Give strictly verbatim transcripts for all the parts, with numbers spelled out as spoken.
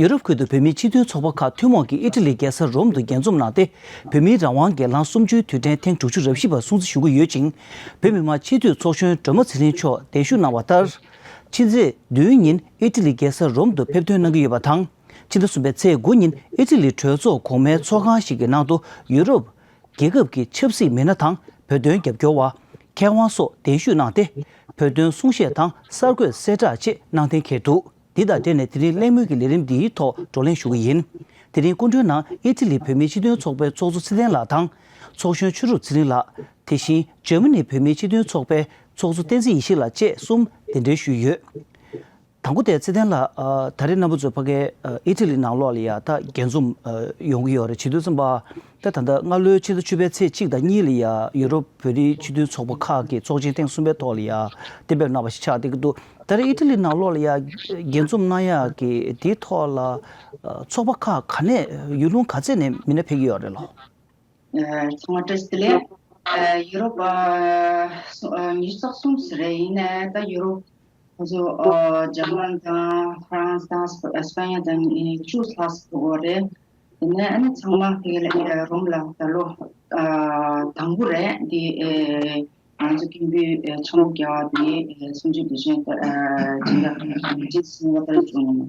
ཡུ་རོབ་ཁུལ་དུ་བོད་མིའི་སྤྱི་མཐུན་ཚོགས་པ་ཁག་ཐུན་མོང་གིས་ཨི་ཊ་ལིའི་རྒྱལ་ས་རོམ་དུ་རྒྱས་འཛོམས་གནང་སྟེ། བོད་མིའི་རང་དབང་སྒེར་ལངས་གསུམ་བཅུའི་དུས་དྲན་ཐེངས་དྲུག་ཅུ་རེ་བཞི་པ་སྲུང་བརྩི་ཞུ་གི་ཡོད་ཅིང་། བོད་མི་མང་སྤྱི་འཐུས་ཚོགས་གཞོན་སྒྲོལ་མ་ཚེ་རིང་མཆོག་གདན་ཞུ་གནང་བ་ལྟར། ཕྱི་ཚེས་བདུན་ཉིན་ཨི་ཊ་ལིའི་རྒྱལ་ས་རོམ་དུ་ཕེབས་ཐོན་གནང་གི་ཡོད་པ་དང་། ཕྱི་ཟླ་གསུམ་པའི་ཚེས་དགུ་ཉིན་ཨི་ཊ་ལིའི་གྲོས་ཚོགས་གོང་མའི་ཚོགས་ཁང་ཞིག་གི་ནང་དུ་ཡུ་རོབ་རྒྱལ་ཁབ་ཀྱི་ཆབ་སྲིད་མི་སྣ་དང་བོད་དོན་རྒྱབ་སྐྱོར་བ། མཁས་དབང་སོགས་གདན་ཞུས་གནང་སྟེ། བོད་དོན་གསུང་བཤད་དང་གསར་འགོད་གསལ་བསྒྲགས་བཅས་གནང་གཏན་འཁེལ་འདུག་འདི་དང་འབྲེལ་ནས་དེ་རིང་གླེང་མོལ་གྱི་ལས་རིམ་འདིའི་ཐོག་བགྲོ་གླེང་ཞུ་གི་ཡིན། དེ་རིང་སྐུ་མགྲོན་ནང་ཨི་ཊ་ལིའི་བོད་མིའི་སྤྱི་མཐུན་ཚོགས་པའི་ཚོགས་གཙོ་ཚེ་བརྟན་ལགས་དང་། ཚོགས་གཞོན་ཆོས་གྲུབ་ཚེ་རིང་ལགས། དེ་བཞིན་འཇར་མ་ནིའི་བོད་མིའི་སྤྱི་མཐུན་ཚོགས་པའི་ཚོགས་གཙོ་བསྟན་འཛིན་ཡེ་ཤེས་ལགས་བཅས་གསུམ་གདན་འདྲེན་ཞུས་ཡོད། དང་པོ་དེ་ཚེ་བརྟན་ལགས། ཨ། ད་རེས་རྣམ་པ་ཚོ་ཕ་གའི་ཨ་ཨི་ཊ་ལི་ནང་ལོགས་ལ་ཡ་ད་རྒྱས་འཛོམས་ཨ་ཡོང་གི་ཡོད་རེད། བྱེད་དུས་ཙམ་པ་ད་ད་ལྟ་སྔ་ལོའི་ཕྱི་ཟླ་བཅུ་པའི་ཚེས་གཅིག་དང་གཉིས་ལ་ཡ་ཡུ་རོབ་བོད་རིགས་སྤྱི་མཐུན་ཚོགས་པ་ཁག་གི་ཚོགས་ཆེན་ཐེངས་གསུམ་པའི་ཐོག་ལ་ཡ་གཏན་འབེབས་གནང་བ་ཞིག་ཆགས་བསྡད་ཀྱི་འདུག་ད་རེས་ཨི་ཊ་ལི་ནང་ལོགས་ལ་ཡ་རྒྱས་འཛོམས་གནང་ཡག་གི་དེའི་ཐོག་ལ་ཨ་ཚོགས་པ་ཁག་ག་ནས་ཡུལ་ལུང་ག་ཚད་ནས་མི་སྣ་ཕེབས་ཀྱི་ཡོད་རེད་ལོ། ཨ། ཚང་མ་བཀྲ་ཤིས་བདེ་ལེགས། ཨ། ཡུ་རོབ་ཨ་སུ་ཨ་ཉི་ཤུ་རྩ་གསུམ་ཟེར་རེད། ཡིན་ནའི་ད་ཡུ་རོབ་ང་ཚོ་ཨ་འཇར་མན་དང་ཧྥ་རན་སི་དང་སི་པ་ཨ་སི་པ་ཉ་དང་ཨ་བཅུ་ལྷག་ཙམ་འདུག་གོ་རེད། དེ་ནས་ཨ་ནི་ཚང་མ་དེ་ལ་ཨ་རོམ་ལ་ད་ལོ་ཨ་དང་པོ་རེད། འདི་ཨ་ང་ཚོ་མཁན་པོའི་ཨ་ཆེན་པོ་རྒྱལ་བ་དེ་ཨ་གསུམ་བཅུའི་དུས་ཆེན་ཨ་སྦྱིན་བདག་ཁང་གི་སྦྱིན་བདག་ཟིན་པ་ལྟར་བྱུང་ཡོད།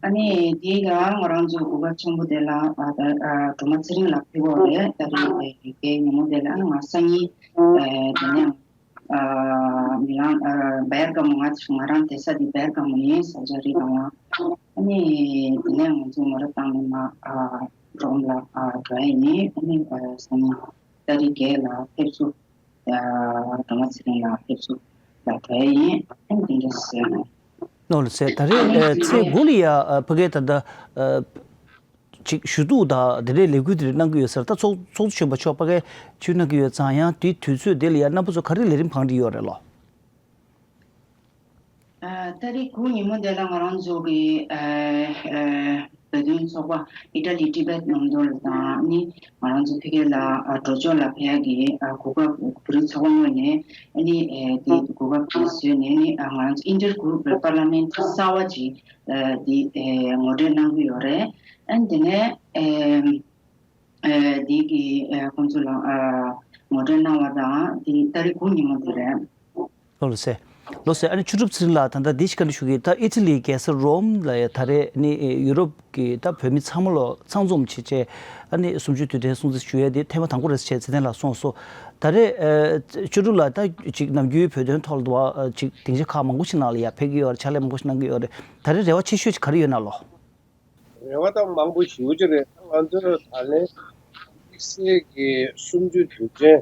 ཨ་ནི་དེ་ལ་ང་རང་ཚོ་གོ་སྐབས་ཆེན་པོ་དེ་ལ་ཨ་ད་ཨ་སྒྲོལ་མ་ཚེ་རིང་ལགས་ཕེབས་ཡོད་རེད། ད་རེས་ཨ་དེའི་ཉིན་མོ་དེ་ལ་ང་སང་ཉིན་ཨ་དེ་ནས་ཨ་མི་ལང་ཨ་བེར་ག་མོ་ང་ང་རང་བསྡད་ས་དེ་བེར་ག་མོ་ཡིན། ས་ཆ་རི་ག་མོ། ཨ་ནི་དེ་ནས་ང་ཚོ་མོ་ར་བཏང་ནས་མ་ཨ་རོམ་ལ་ཨ་འགྲོ་ཡ་ཡིན། ཨ་ནི་ཨ་སང་ཉིན་ཏ་རིག་བརྒྱད་ལ་ཕེབས་བསུ། ཨ་སྒྲོལ་མ་ཚེ་རིང་ལགས་ཕེབས་བསུ་ལ་འགྲོ་ཡ་ཡིན། ཨ་ནི་འདི་འདྲ་ཟེར་ནས། ནོར་ལ་ཟེར། ད་རེས་ཨ་ཚེས་དགུ་ལ་ཡ་ཨ་ཕ་གའི་ད་ལྟ་ཨ་ཅིག་ཞུ་གཏུག་དང་དེ་འདྲའི་ལས་འགུལ་དེ་རིགས་གནང་གི་ཡོད་ཟེར། ད་ཚོགས་ཚོགས་གཙོ་གཞོན་པ་མཆོག་ཕ་གའི་ཅིག་གནང་གི་ཡོད་ཙང་། ཡང་དེའི་དུས་ཚོད་དེ་ལ་ཡ་རྣམ་པ་ཚོ་ག་རེ་ལས་རིམ་གང་འགྲིག་ཡོད་རེད་ལོ། ཨ་ཏ་རིག་དགུ་ཉིན་མོ་དེ་ལ་ང་རང་ཚོ་གི་ཨ་ཨ་བོད་དོན་ཚོགས་པ་ཨི་ཊ་ལི་ཏི་བེད་ནང་དུ་ལ་དང་ནི་ང་རང་ཚོ་ཕ་གི་ལ་ཨ་གྲོས་ཚོགས་ལ་ཕེབས་ཡ་གི་ཨ་གོ་སྐབས་བོད་རིགས་ཚོགས་པ་ངོས་ནས་ཨ་ནི་ཨ་དེ་གོ་སྐབས་དེ་བཟོས་ནས་ནི་ཨ་ང་རང་ཚོ་ཨིན་ཊར་གུ་རུབ་པར་ལ་མེན་ཊི་གསར་བ་ཅིག་ཨ་དེ་ཨ་ངོ་སྤྲོད་གནང་གི་ཡོད་རེད། ཨ་ནི་དེ་ནས་ཨ། ཨ་དེ་གི་ཨ་ཁོང་ཚོ་ལ་ཨ་ངོ་སྤྲོད་གནང་བ་དང་དེ་ཏ་རིག་དགུ་ཉིན་མོ་དེ་རེད། ལོ་ལོ་ཟེར། ལོ་ཟེར། ཨ་ནི་ཆོས་གྲུབ་ཚེ་རིང་ལགས། ད་ལྟ་འདི་ཞིག་བཀའ་འདྲི་ཞུ་གི་ཡིན། ད་ཨི་ཊ་ལིའི་རྒྱལ་ས་རོམ་ལ་ཡ་ད་རེས་ནི་ཡུ་རོབ་ཀྱི་ད་བོད་མི་ཚང་མ་ལོ་ཚང་འཛོམས་བྱེད་ཆེད་ཨ་ནི་གསུམ་བཅུའི་དུས་དྲན་སྲུང་བརྩི་ཞུ་ཡ་དེ་ཐེངས་མ་དང་པོ་རེད་ཟེར་ཚེ་བརྟན་ལགས་གསུངས་སོང་། ད་རེས་ཨ་ཆོས་གྲུབ་ལགས་ད་ཅིག་ནམ་རྒྱུན་བོད་དོན་ཐོག་ལ་དུ་བ་ཅིག་སྡིངས་ཆ་ཁག་མང་པོ་ཞིག་ནང་ལ་ཡ་ཕེབས་ཀྱི་ཡོད་རེད། ཕྱག་ལས་མང་པོ་ཞིག་གནང་གི་ཡོད་རེད། ད་རེས་རེ་བ་ཆེ་ཤོས་ཅིག་ག་རེ་ཡོད་ན་ལོ། རེ་བ་དང་མང་པོ་ཞེ་པོ་ཅིག་རེད། ང་ཚོས་ད་ལན་དམིགས་བསལ་གྱི་གསུམ་བཅུའི་དུས་ཆེན་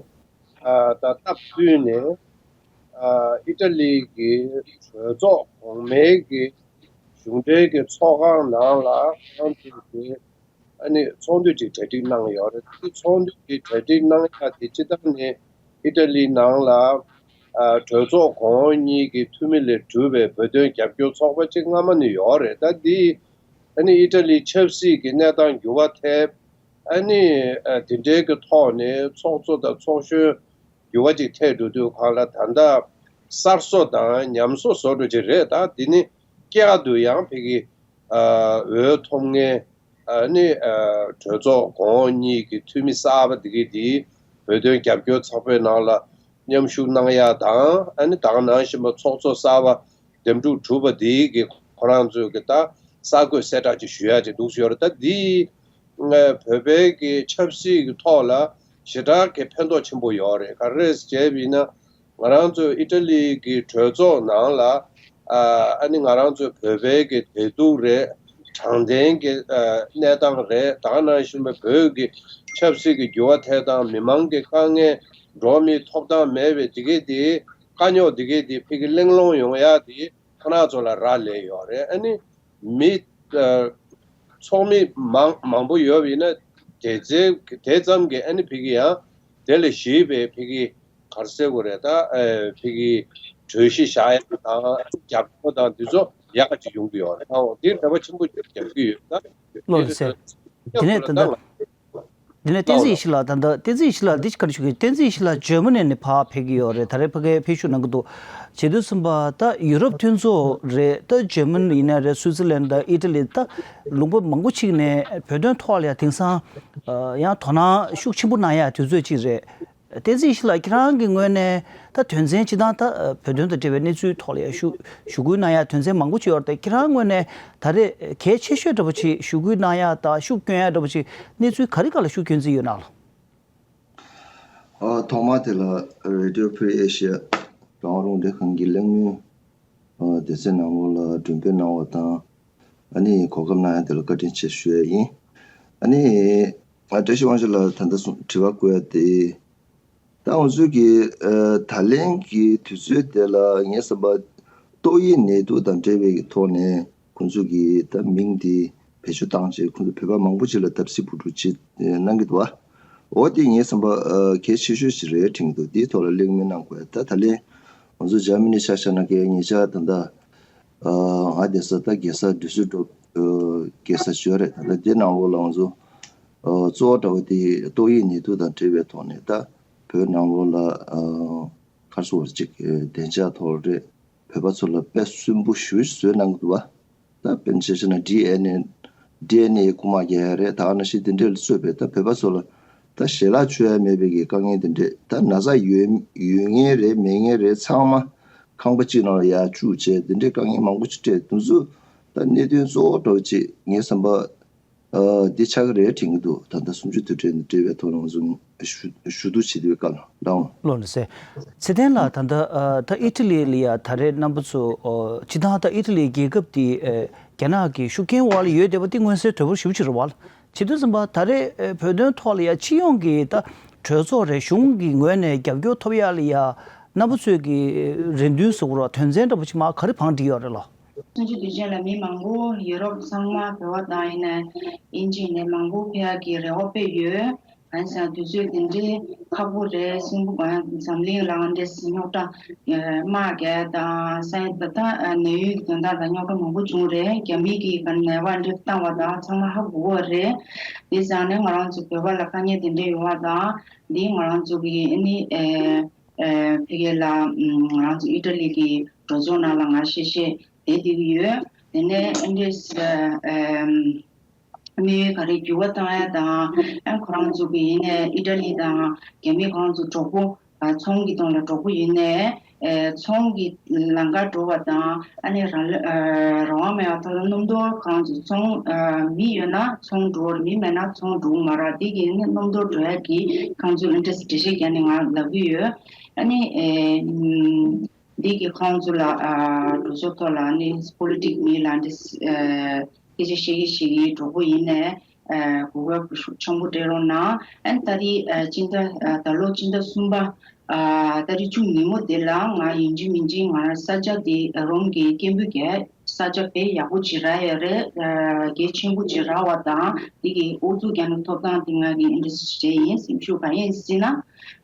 ཨ་དང་སྟབས་བསྟུན་ནས་ཨ་ཨི་ཊ་ལི་གི་གྲོས་ཚོགས་གོང་མའི་གི་གཞུང་འབྲེལ་གྱི་ཚོགས་ཁང་ནང་ལ་ང་ཚོས་ཀྱི་ཨ་ནི་ཚོགས་འདུ་ཅིག་གྲ་སྒྲིག་གནང་ཡོད་རེད། དེ་ཚོགས་འདུ་ཅིག་གྲ་སྒྲིག་གནང་ཡག་དེ་སྤྱིར་བཏང་ནས་ཨི་ཊ་ལི་ནང་ལ་ཨ་གྲོས་ཚོགས་གོང་འོག་གཉིས་ཀྱི་འཐུས་མི་ལས་གྲུབ་པའི་བོད་དོན་རྒྱབ་སྐྱོར་ཚོགས་པ་ཅིག་སྔ་མ་ནས་ཡོད་རེད། ད་འདི་ཨ་ནི་ཨི་ཊ་ལིའི་ཆབ་སྲིད་ཀྱི་གནས་སྟངས་འགྱུར་བ་ཐེབས། ཨ་ནི་ཨ་དེ་འབྲེལ་གྱི་ཐོག་ནས་ཚོགས་གཙོ་དང་ཚོགས་གཞོན་འགྱུར་བ་ཅིག་ཐེབས་འགྲོ་དུས་སྒང་ལ་ད་ལྟ་གསར་བཟོ་དང་ཉམས་གསོ་བཟོ་འགྲོ་ཅིག་རེད། ད་འདི་ནི་བསྐྱར་དུ་ཡང་ཕ་གི་ཨ་འོས་ཐོབ་མཁན་ཨ་ནི་ཨ་གྲོས་ཚོགས་གོང་འོག་གཉིས་ཀྱི་འཐུས་མི་གསར་པ་འདི་གས་འདི་བོད་དོན་རྒྱབ་སྐྱོར་ཚོགས་པའི་ནང་ལ་མཉམ་ཞུགས་གནང་ཡག་དང་། ཨ་ནི་ད་ག་ནང་བཞིན་པ་ཚོགས་གཙོ་གསར་པ་འདེམས་སྒྲུག་གྲུབ་པ་འདི་གི་ཁོ་རང་ཚོས་ཀྱི་ད་གསར་འགོད་གསལ་བསྒྲགས་ཅིག་ཞུ་ཡག་ཅིག་འདུག་ཡོད་རེད། ད་འདི་ང་བོད་པའི་གི་ཆབ་སྲིད་ཀྱི་ཐོག་ལ་ཞེ་དྲག་གི་ཕན་ཐོགས་ཆེན་པོ་ཡོད་རེད། ག་རེ་བྱས་པ་ཡིན་ན་ང་རང་ཚོ་ཨི་ཊ་ལི་གི་གྲོས་ཚོགས་ནང་ལ་ཨ་ཨ་ནི་ང་རང་ཚོ་བོད་པའི་གི་བདེ་སྡུག་རེད། དྲང་བདེན་གྱི་ཨ་གནས་སྟངས་རེད། ད་ག་ནང་བཞིན་པའི་བོད་ཀྱི་ཆབ་སྲིད་ཀྱི་འགྱུར་བ་ཐེབས་སྟངས། མི་མང་གི་དཀའ་ངལ། འགྲོ་བ་མིའི་ཐོབ་ཐང་མེད་པའི་དེ་གས་དེ་དཀའ་རྙོག་དེ་གས་དེ་ཕ་གི་གླེང་སློང་ཡོང་ཡག་དེ་ཁོ་རང་ཚོ་ལ་རག་ལས་ཡོད་རེད། ཨ་ནི་མི་ཨ་ཚོགས་མི་མང་མང་པོ་ཡོད་པ་ཡིན་ན་དེ་ཚེ་དེ་ཙམ་གྱིས་ཨ་ནི་ཕ་གི་ཡང་དེ་ལས་ཞེས་པའི་ཕ་གི་ག་རེ་ཟེར་དགོས་རེད། ད་ཨེ་ཕ་གི་གྲོས་གཞི་བཞག་ཡག་དང་རྒྱབ་སྐྱོར་དང་འདི་ཚོ་ཡག་ག་ཅིག་ཡོང་གི་ཡོད་རེད། ཨོ་འདི་རེ་བ་ཆེན་པོ་རྒྱག་གི་ཡོད། ད་ལོ་ཟེར། དེ་ནས་ད་ལྟ་ འདི་ནས་བསྟན་འཛིན་ཡེ་ཤེས་ལགས། ད་ལྟ་བསྟན་འཛིན་ཡེ་ཤེས་ལགས་འདི་ག་རེ་ཞུ་གི། བསྟན་འཛིན་ཡེ་ཤེས་ལགས་འཇར་མ་ནི་ནས་ཕར་ཕེབས་ཀྱི་ཡོད་རེད། ད་རེས་ཕ་གིར་ཕེབས་ཞུགས་གནང་གི་འདུག་བྱེད་དུས་ཙམ་པ་ད་ཡུ་རོབ་མཐུན་ཚོགས་རེད། ད་འཇར་མ་ནི་ཡིན་ན་རེད། སུའི་ཙི་ལན་དང་ཨི་ཊ་ལི། ད་ལུང་པ་མང་པོ་ཅིག་ནས་བོད་དོན་ཐོག་ལ་ཡང་དེང་སང་ཡང་དོ་སྣང་ཤུགས་ཆེན་པོ་གནང་ཡ་དུས་ཚོད་ཅིག་རེད། བསྟན་འཛིན་ཡེ་ཤེས་ལགས་ཁྱེད་རང་གི་ངོས་ནས་ད་དོན་ཚན་སྤྱི་དང་ད་བོད་དོན་དང་འབྲེལ་བའི་གནས་ཚུལ་ཐོག་ལ་ཡང་ཞུ་ཞུ་སྐུལ་གནང་ཡ་དོན་ཚན་མང་པོ་ཅིག་ཡོད་རེད། ད་ཁྱེད་རང་ངོས་ནས་ད་རེས་གལ་ཆེ་ཤོས་འདྲ་པོ་ཅིག་ཞུ་སྐུལ་གནང་ཡ་དང་ཤུགས་སྐྱོན་ཡ་འདྲ་པོ་ཅིག་གནས་ཚུལ་ག་རེ་ག་ལ་ཤུགས་སྐྱོན་རྩིས་ཡོད་ན་ལགས། ཨ། ཐོག་མར་དེ་ལ་Radio Free Asia་རང་དབང་རླུང་འཕྲིན་ཁང་གི་གླེང་མོལ་ཨ་སྡེ་ཚན་ནང་ལོགས་ལ་མགྲོན་འབོད་གནང་བ་དང་། ཨ་ནི་གོ་སྐབས་གནང་ཡ་དེ་ལ་བཀའ་དྲིན་ཆེ་ཞུ་ཡ་ཡིན། ཨ་ནི་ཨ་བཀྲ་ཤིས་དབང་ཕྱུག་ལགས་ད་ལྟ་གསུང་དྲི་བ་བཀོད་ཡ་དེ། ད་ང་ཚོའི་གི་ཨ་ད་ལན་གྱི་དུས་ཚོད་དེ་ལ་ངས་བསམ་པ་ཏོག་དབྱིབས་ནད་དུག་དང་འབྲེལ་བའི་གི་ཐོག་ནས་ཁོང་ཚོ་གི་ད་མིང་དེ་བེད་སྤྱོད་བཏང་བྱས་ཁོང་ཚོ་བོད་པ་མང་པོ་ཅིག་ལ་བརྡབ་གསིག་འབོད་སྒྲུག་ཅིག་གནང་གི་འདུག་བ། འོ་དེ་ངས་བསམ་པ་ཨ་གལ་ཆེ་ཤོས་ཤིག་རེད་དྲན་གྱི་འདུག་དེའི་ཐོག་ལ་གླེང་མོལ་གནང་དགོས། ད་ད་ལན་ང་ཚོ་འཇར་མ་ནི་ཆ་བཞག་ན་གལ་ཉེ་ཆར་ད་ལྟ་ཨ་ང་བསྡད་ས་ད་རྒྱལ་ས་དུས་ཚོད་འགྲོ་ཨ་རྒྱལ་ས་ཞོལ་རེད། ད་ལྟ་དེ་ནང་ལོགས་ལ་ང་ཚོ་ཨ་གཙོ་བོ་འདྲ་བོ་དེ་ཏོག་དབྱིབས་ནད་དུག་དང་འབྲེལ་བའི་ཐོག་ནས་ད་བོད་ནང་ལོགས་ལ་ཨ་ག་རེ་ཟེར་དགོས་རེད། ཅིག་བདེ་འཇགས་ཐོག་རེད། བོད་པ་ཚོ་ལ་དཔེ་སུན་པོ་ཞེ་པོ་ཅིག་བཟོས་གནང་གི་འདུག་བ། ད་དཔེར་ན་ཆ་བཞག་ན་ཌི་ཨེན་ཨེ་ཌི་ཨེན་ཨེ་རྐུ་མ་རྒྱག་ཡ་རེད། ད་ག་ནང་བཞིན་དེ་འདྲས་ལ་གཙོས་པའི་ད་བོད་པ་ཚོ་ལ་ད་ཞལ་ལག་མཆོད་ཡ་མེད་པའི་གི་དཀའ་ངལ་དེ་འདྲས། ད་ན་ཚ་ཡོད་ཡོད་མཁན་རེད་མེད་མཁན་རེད། ཚང་མ་ཁང་པ་གཅིག་ནང་ལ་ཡར་བཅུག་བྱས་དེ་འདྲས་དཀའ་ངལ་མང་པོ་ཅིག་འཕྲད་དེ་ཚོ་ད་གནད་དོན་གཙོ་བོ་འདྲ་བོ་ཅིག་ངས་བསམ་པ། ཨ་འདི་ཆགས་ཀྱི་རེད་དྲན་གྱི་འདུག་ད་ལྟ་གསུམ་བཅུ་དུས་དྲན་དང་འབྲེལ་བའི་ཐོག་ནས་ང་ཚོ་ཞུ་ཞུ་གཏུག་བྱེད་དུས་སྐབས་ལ་ལགས། ལགས་སོ། ཚེ་བརྟན་ལགས། ད་ལྟ་ཨ་ད་ཨི་ཊ་ལི་ལ་ཡ་ད་རེས་རྣམ་པ་ཚོ་ཨ་སྤྱི་བཏང་ད་ཨི་ཊ་ལི་རྒྱལ་ཁབ་དེ་ཨ་རྒྱ་ནག་གི་ཤུགས་རྐྱེན་འོག་ལ་ཡོད་བསྡད་པ་དེ་མངོན་གསལ་དོད་པོ་ཞེ་པོ་ཅིག་རེད་བ། བྱེད་དུས་ཙམ་པ་ད་རེས་ཨ་བོད་དོན་ཐོག་ལ་ཡ་སྤྱི་ཡོངས་ཀྱི་ད་གྲོས་ཚོགས་རེད། གཞུང་གི་ངོས་ནས་རྒྱབ་སྐྱོར་ཐོབ་ཡ་ལ་ཡ་རྣམ་པ་ཚོས་ཀྱི་རེ་འདུན་ཟེར་དགོས་རེད་བ། དོན་ཚན་འདྲ་པོ་ཅིག་མར་ག་རེ་བང་བསྒྲིགས་ཡོད་རེད་ལགས། གསུམ་བཅུ་དུས་ཆེན་ལ་མི་མང་པོ་ཡུ་རོབ་ཚང་མ་བོད་པ་དང་ཡིན་ནའི་དབྱིན་ཇི་ནས་མང་པོ་ཕེབས་ཡག་གི་རེ་བ་དཔེ་ཡོད། གང་ཡིན་ཟེར་ན་དུས་ཚོད་དེ་འདྲའི་ཁག་པོ་རེད། གསུང་པོ་གང་ཡང་འཛམ་གླིང་ལའང་འདྲེ་སྙོག་དྲ་དམག་རྒྱག་དང་ས་ཡ་ད་ལྟ་ནད་ཡུལ་གྱི་དོན་དག་དང་རྙོག་དྲ་མང་པོ་བྱུང་རེད། རྒྱ་མི་གིས་ག་ནས་པ་འདྲེ་བཏང་བ་དང་ཚང་མ་ཧ་གོ་གི་རེད། དེ་ཙང་ནས་ང་རང་ཚོ་བོད་པ་ལ་དཀའ་ངལ་དེ་འདྲ་ཡོང་བ་དང་འདི་ང་རང་ཚོ་གི་ཨ་ནི་ཨེ། ཨ་ཕ་གི་ལ་ང་རང་ཚོ་ཨི་ཊ་ལི་གི་གྲོས་ཚོགས་ནང་ལ་ང་ཤེས་ཤེས་བསྡད་བསྡད་ཀྱི་ཡོད། དེ་ནས་ཨེ་འདྲས་ཨ་དམིགས་ཡུལ་ག་རེ་འགྱུར་བ་བཏང་ཡ་དང་ཨ་ཁོ་རང་ཚོ་གི་ཡིན་ནའི་ཨི་ཊ་ལི་དང་རྒྱ་མི་ཁོ་རང་ཚོ་གྲོགས་པོ་ཨ་ཚོང་གི་དོན་ལ་གྲོགས་པོ་ཡིན་ནའི་ཨ་ཚོང་གི་ལམ་ཁ་འགྲོ་བ་དང་ཨ་ནི་རང་ལ་ཨ་རང་དབང་མེད་པ་ཐོག་ལ་སྣུམ་འཐོར་ཁོ་རང་ཚོ་ཚོང་ཨ་མི་ཡོད་ན་ཚོང་འགྲོ་རེད། མི་མེད་ན་ཚོང་འགྲོ་མ་རེད། དེ་གི་ནི་སྣུམ་འཐོར་འགྲོ་ཡ་གི་ཁོང་ཚོ་ཨེ་འདྲས་འགྲེལ་བཤད་རྒྱག་ནས་ང་ལབ་ཀྱི་ཡོད། ཨ་ནི་ཨེ་འདི་གི་ཁོང་ཚོ་ལ་ཨ་གྲོས་ཚོགས་ཐོག་ལ་ནི་པོ་ལི་ཊིག་མི་ལ་འདི་ཨ་སྐད་ཆ་བཤད་ཀྱི་བཤད་ཀྱི་གྲོགས་པོ་ཡིན་ནས་ཨ་གོ་སྐབས་ཤུགས་ཆེན་པོ་སྤྲད་རོགས་གནང་། ཨ་ནི་ད་རེས་ཨ་སྤྱི་ཟླ་ཨ་ད་ལོ་སྤྱི་ཟླ་གསུམ་པ་ཨ་ད་རེས་བཅུ་ཉིན་མོ་དེ་ལ་ང་ཡིན་གཅིག་མིན་གཅིག་ང་རང་ས་ཆ་དེ་རོམ་གྱི་སྐད་འབོད་རྒྱག་ས་ཆ་དཔེ་ཡག་པོ་ཅིག་རག་ཡོད་རེད། ཨ་གལ་ཆེན་པོ་ཅིག་རག་པ་དང་དེ་གི་ཨུ་ཚུགས་རྒྱག་ནས་ཐོབ་ཐང་དེ་ང་གི་ཨེ་འདྲས་བྱས་ཡིན། སེམས་ཤུགས་ག་ཡིན་ཟེར་ན་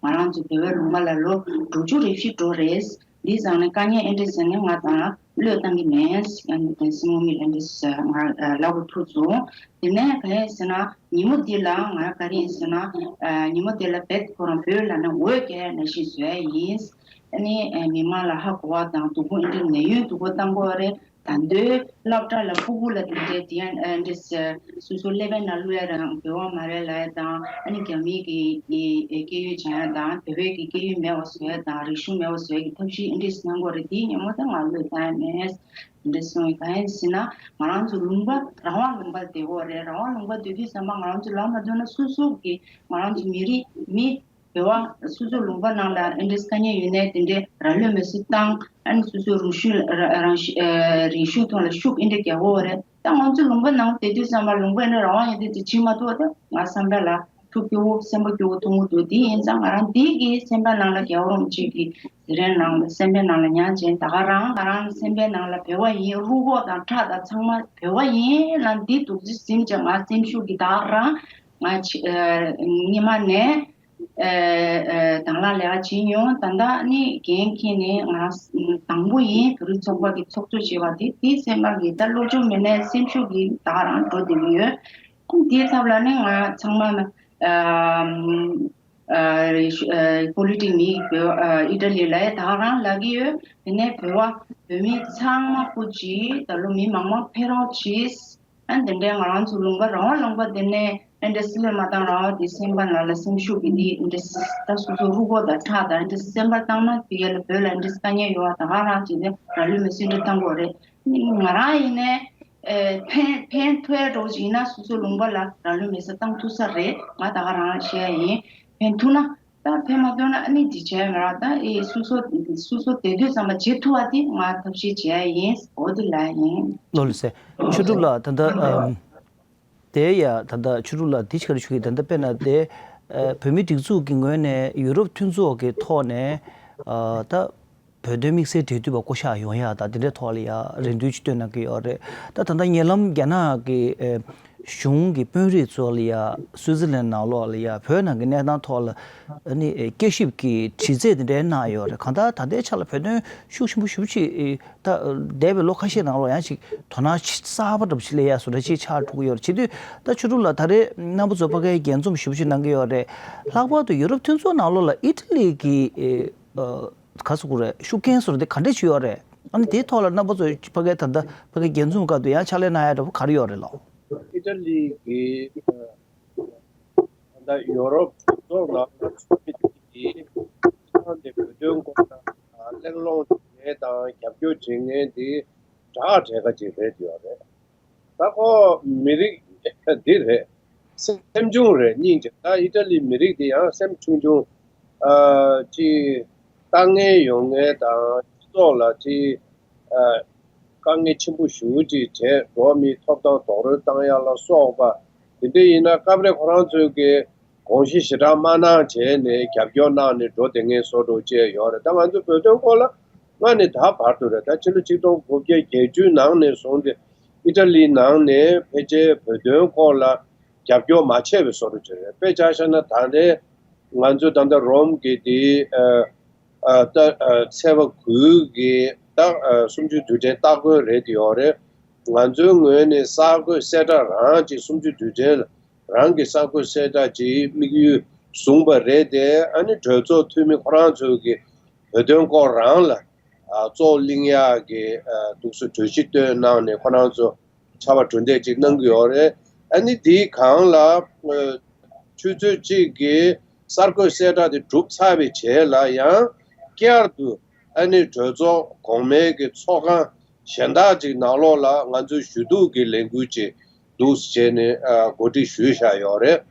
ང་རང་ཚོ་བོད་པའི་ལུང་པ་ལ་ལོ་དྲུག་ཅུ་རེ་བཞི་འགྲོ་རེད། འདི་ཙང་ནས་དཀའ་ངལ་ཨེ་འདྲས་ཟེར་ནས་ང་དང་བློས་བཏང་གི་མེད། ཨ་ནི་སྲིང་མོ་མི་ལ་འདྲས་ང་ལབ་དགོས་ཐུག་སོང་། དེ་ནས་ག་ཡིན་ཟེར་ན་ཉིན་མོ་འདི་ལ་ང་ག་རེ་ཡིན་ཟེར་ན་ཨ་ཉིན་མོ་དེ་ལ་བེད་ཁོ་རང་བོད་ལ་ནི་འོད་ཀྱི་ནང་བཞིན་བཟོས་ཡིན། ཨ་ནི་ཨ་མི་མང་ལ་ཧ་གོ་བ་དང་སྡུག་པོ་ཨེ་འདྲ་ནད་ཡོད་སྡུག་པོ་བཏང་དགོས་རེད། ད་འདོད་སློབ་གྲྭ་ལ་ཕྲུ་གུ་ལ་དེ་འདྲའི་དེ་ཡང་ཨ་འདྲ་སོ་སོ་ཀླད་པའི་ནང་བླུག་ཡ་རང་བོད་པ་མ་རེད་ལབ་ཡ་དང་ཨ་ནི་རྒྱ་མིའི་གི་གི་སྐད་ཡིག་སྦྱང་ཡ་དང་བོད་པའི་གི་སྐད་ཡིག་མེད་པ་བཟོ་ཡ་དང་རིག་གཞུང་མེད་པ་བཟོ་ཡ་གི་ཐབས་ཤེས་ཨེ་འདྲ་གནང་དགོས་རེད། དེའི་ཉིན་མོ་དེ་ང་བློས་བཏང་ཡ་མེད། དེ་འདྲ་སོང་ཡ་གང་ཡིན་ཟེར་ན་ང་རང་ཚོ་ལུང་པ་རང་དབང་ལུང་པ་བསྡད་དགོས་རེད། རང་དབང་ལུང་པ་བསྡད་དུས་ཙམ་པ་ང་རང་ཚོ་ལབ་མ་ཐུབ་ན་སོ་སོ་གི་ང་རང་ཚོ་མི་རིགས་མི་བོད་པ་སོ་སོ་ལུང་པ་ནང་ལ་ཨེ་འདྲས་དཀའ་ངལ་ཡོད་ནའི་དེ་འདྲའི་ར་ལོས་མེ་སི་བཏང་ཨ་ནི་སོ་སོའི་རང་ཤུགས་ལ་ར་རང་ཤུ་ཨ་རིག་གཞུང་ཐོག་ལ་ཤུགས་ཨེ་འདྲས་རྒྱག་དགོས་རེད། ད་ང་ཚོ་ལུང་པ་ནང་བསྡད་དུས་ཙམ་པ་ལུང་པ་ཨེ་འདྲ་རང་དབང་ཡོད་དུས་དེ་བྱེད་མ་ཐུབ་པ་ད་ང་བསམ་པ་ལ་ཐུགས་སྐྱོ་བོ་སེམས་པ་སྐྱོ་བོ་མཐོང་གི་འདུག་དེ་ཡིན་ཙང་ང་རང་འདི་གི་སེམས་པ་ནང་ལ་རྒྱལ་བ་རིན་པོ་ཆེ་གི་དེ་རིང་ནང་ལ་སེམས་པའི་ནང་ལ་ཉར་བྱས་ད་ག་རང་ང་རང་སེམས་པའི་ནང་ལ་བོད་པ་ཡིན་རུ་ཁོག་དང་ཁྲག་དང་ཚང་མ་བོད་པ་ཡིན་ལ་འདི་འདུག་ཅི་ཟིན་ཅང་ང་སེམས་ཤུགས་ཀྱི་ད་ག་རང་ང་ཆེ་ཨ་སྔོན་མ་ནས་ཨ་ཨ་དང་བླངས་ལས་ཀ་བྱེད་མྱོང་། ད་ལྟ་ནི་འགན་འཁྱེར་ནས་ང་རང་དང་པོ་ཡིན། བོད་རིགས་ཚོགས་པ་གི་ཚོགས་གཙོ་བྱས་པ་དེ་དེ་སེམས་པ་གི་ད་བློ་སྦྱོང་མེད་ནའི་སེམས་ཤུགས་ཀྱི་ད་ག་རང་འགྲོ་བསྡད་ཀྱི་ཡོད། དེའི་ཐབས་ལ་ནི་ང་ཚང་མ་ན་ ཨ་ཨ་པོ་ལི་ཊིག་མི་བོད་ཨ་ཨི་ཊ་ལི་ལ་ཡ་ད་ག་རང་ལབ་ཀྱི་ཡོད། དེ་ནས་བོད་བ་བོད་མི་ཚང་མ་སྐུ་མཁྱེན། ད་ལོ་མི་མང་མང་ཕེབས་རོགས་གྱིས། ཨ་དེ་འདྲའི་ང་རང་ཚོ་ལུང་པ་རང་དབང་ལུང་པ་དེ་ནས་ཨ་འདྲ་སྲིད་ལ་མ་བཏང་རང་དབང་དེ་སེམས་པ་ནང་ལ་སེམས་ཤུགས་ཀྱི་དེ་འདྲ་ད་སོ་སོ་རུ་གོ་དང་ཁྲག་དང་འདྲ་སེམས་པ་བཏང་ན་དེ་ག་ལ་བོད་ལ་འདྲ་དཀའ་ངལ་ཡོད་པ་ད་ག་རང་བྱས་ནས་རང་ལུས་མེར་སྲེག་འདྲ་བཏང་དགོས་རེད། ང་རང་ཡིན་ནས་ཨེ་ཕན་ཕན་ཐོགས་ཡ་འགྲོ་བཞིན་ན་སོ་སོ་ལུང་པ་ལ་རང་ལུས་མེར་སྲེག་བཏང་ཐུབ་ས་རེད། ང་ད་ག་རང་བཤད་ཡ་ཡིན། ཕན་ཐུབ་ན། ད་ཕན་མ་ཐོགས་ན་ཨ་ནི་འདི་བྱས་མ་རག་ད་ཨེ་སོ་སོ་སོ་སོ་དེ་དུས་ཙམ་པ་བྱེད་ཐུབ་པ་དེ་ང་ཐབས་ཤེས་བྱས་ཡ་ཡིན། འོ་དེ་ལ་ཡིན། ལོ་ལ་སེ་ཆོས་གྲུབ་ལགས་ད་ལྟ་ཨམ། དེ་ཡ་ད་ལྟ་ཆོས་གྲུབ་ལགས་དེ་ཆི་ག་རེ་ཞུ་གི་ད་ལྟ་དཔེར་ན་དེ་ཨ་བོད་མི་སྒྲིག་འཛུགས་ཀྱི་ངོས་ནས་ཡུ་རོབ་མཐུན་ཚོགས་ཀྱི་ཐོག་ནས་ཨ་ད་བོད་དོན་དམིགས་བསལ་འབྲེལ་མཐུད་པ་བསྐོ་གཞག་ཡོང་ཡ་ད་དེ་འདྲའི་ཐོག་ལ་ཡ་རེ་འདུན་ཅིག་བཏོན་གནང་གི་ཡོད་རེད། ད་ད་ལྟ་ཉེ་ལམ་རྒྱ་ནག་གི་ཨ་གཞུང་གི་དཔོན་རིགས་ཚོ་ལ་ཡ་སུའི་ཙི་ལན་ནང་ལོགས་ལ་ཡ་བོད་ནང་གི་གནས་སྟངས་ཐོག་ལ་ཨ་ནི་ཨ་བསྐྱར་ཞིབ་ཀྱི་དྲི་རྩད་དེ་འདྲའི་གནང་ཡོད་རེད། གང་ལྟར་ད་ལྟའི་ཆ་ལ་བོད་དོན་ཤུགས་ཆེན་པོ་ཞེ་པོ་ཅིག་ཨ། ད་འདས་པའི་ལོ་ཁ་ཤས་ནང་ལོགས་ཡང་ཅིག་དོ་སྣང་གསར་པ་འདྲ་པོ་ཅིག་སླེབས་ཡ་བཟོ་འདྲ་ཅིག་ཆགས་འགྲོ་གི་ཡོད་རེད། བྱེད་དུས་ད་ཆོས་གྲུབ་ལགས་ད་རེས་རྣམ་པ་ཚོ་ཕ་གིའི་རྒྱས་འཛོམས་ཞེ་པོ་ཅིག་གནང་གི་ཡོད་རེད། ལྷག་པར་དུ་ཡུ་རོབ་མཐུན་ཚོགས་ནང་ལོགས་ལ་ཨི་ཊ་ལི་གི་ཨ་ག་རེ་ཟེར་དགོས་རེད། ཤུགས་རྐྱེན་བཟོ་འདྲ་དེ་ག་འདྲས་ཅིག་ཡོད་རེད། ཨ་ནི་དེའི་ཐོག་ལ་རྣམ་པ་ཚོ་ཕ་གིའི་ད་ལྟ་ཕ་གིའི་རྒྱས་འཛོམས་སྐབས་དུ་ཡང་ཕྱག་ལས་གནང་ཡ་འདྲ་པོ་ག་རེ་ཡོད་རེད་ལགས། ཨི་ཊ་ལི་གི་ད་ལྟ་ཡོ་རོབ་གྲོས་ཚོགས་ནང་ལ་ཚོགས་མི་དེ་གིས་ཁོང་དེ་བོད་དོན་སྐོར་ལ་གླེང་སློང་བྱེད་མཁན་དང་རྒྱབ་སྐྱོར་བྱེད་མཁན་དེ་དྲག་གྲས་ཀ་ཅིག་རེད་ཡོད་རེད། ད་ཁོ་མི་རིགས་འདི་རེད། སེམས་ཆུང་རེད། སྙིང་རྗེ། ད་ཨི་ཊ་ལི་མི་རིགས་དེ་ཡང་སེམས་ཆུང་ཆུང་ཨ་ཅིག་དཀའ་ངལ་ཡོང་མཁན་དང་སྤྱི་ཚོགས་ལ་ཅིག་ཨ། དཀའ་ངལ་ཆེན་པོ་ཞེ་པོ་ཅིག་བྱས། འགྲོ་བ་མིའི་ཐོབ་ཐང་རྡོག་རོལ་བཏང་ཡ་ལ་སོགས་པ་དེ་འདྲ་ཡིན་ན། སྐབས་རེ་ཁོ་རང་ཚོའི་གི་དགོངས་གཞི་ཞེ་དྲག་མ་གནང་བྱས་ནས་རྒྱབ་སྐྱོར་གནང་ནས་འགྲོ་བསྡད་མཁན་བཟོ་འདྲ་བྱས་ཡོད་རེད། ད་ང་ཚོ་བོད་དོན་སྐོར་ལ་སྔ་ནས་ད་བར་དུ་རེད། ད་ཕྱི་ལོ་ཆིག་སྟོང་དགུ་བརྒྱ་བརྒྱད་ཅུ་ནང་ནས་བཟུང་སྟེ་ཨི་ཊ་ལིའི་ནང་ནས་ཕལ་ཆེར་བོད་དོན་སྐོར་ལ་རྒྱབ་སྐྱོར་མ་བྱས་པའི་བཟོ་འདྲ་བྱས་རེད། དཔེ་ཆ་བཞག་ན་ད་ལྟའི་ང་ཚོ་ད་ལྟ་རོམ་གྱི་དེ་ཨ། ཨ། ད་ཨ། ཚེས་པ་དགུའི་གི་ད་ཨ། གསུམ་བཅུའི་དུས་དྲན་སྟ་གོན་རེད་ཡོད་རེད། ང་ཚོའི་ངོས་ནས་གསར་འགོད་གསལ་བསྒྲགས་རང་ཅིག་གསུམ་བཅུའི་དུས་དྲན་རང་གི་གསར་འགོད་གསལ་བསྒྲགས་ཅིག་དམིགས་ཡུལ་བཟུང་པ་རེད་དེ། ཨ་ནི་གྲོས་ཚོགས་འཐུས་མི་ཁོ་རང་ཚོའི་གི་བོད་དོན་སྐོར་རང་ལ་ཨ། གཙོ་བོ་གླེང་ཡག་གི་ཨ། འདུག་སེ་གྲོས་གཞི་བཏོན་གནང་ནས་ཁོ་རང་ཚོ་ཕྱར་བ་གྲུ་འདེགས་ཅིག་གནང་གི་ཡོད་རེད། ཨ་ནི་དེའི་སྒང་ལ་ཨ། ཆུ་ཚོད་གཅིག་གི་གསར་འགོད་གསལ་བསྒྲགས་དེ་གྲུབ་ཚར་བའི་རྗེས་ལ་ཡང་བསྐྱར་དུ་ཨ་ནི་གྲོས་ཚོགས་གོང་མའི་གི་ཚོགས་ཁང་གཞན་དག་ཅིག་ནང་ལོགས་ལ་ང་ཚོའི་ཞུ་གཏུག་གི་ལས་འགུལ་ཅིག་འདུག་སེ་བྱས་ནས་ཨ། གོ་སྒྲིག་ཞུས་བཞག་ཡོད་རེད།